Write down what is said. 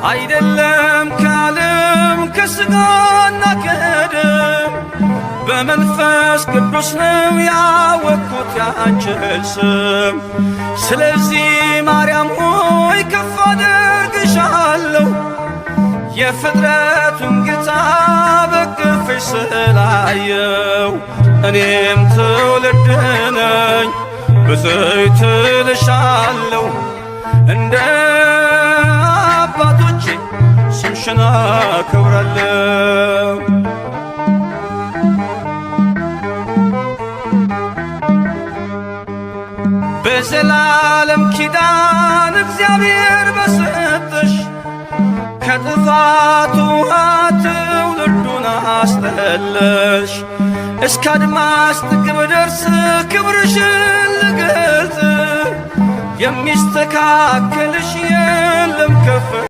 አይደለም ከዓለም ከሥጋና ከደም፣ በመንፈስ ቅዱስ ነው ያወቅኩት ያንችን ስም። ስለዚህ ማርያም ሆይ ከፍ አደርግሻለሁ፣ የፍጥረቱን ጌታ በቅፍሽ ስላየው። እኔም ትውልድ ነኝ ብፅዕት እልሻለሁ፣ እንደ አባቶቼ ስምሽን አከብራለሁ። በዘላለም ኪዳን እግዚአብሔር በሰጠሽ ከጥፋቱ ውሃ ትውልዱን አስጠለሽ። እስከ አድማስ ጥግ ብደርስ ክብርሽን ልገልጽ፣ የሚስተካከልሽ የለም ከፍ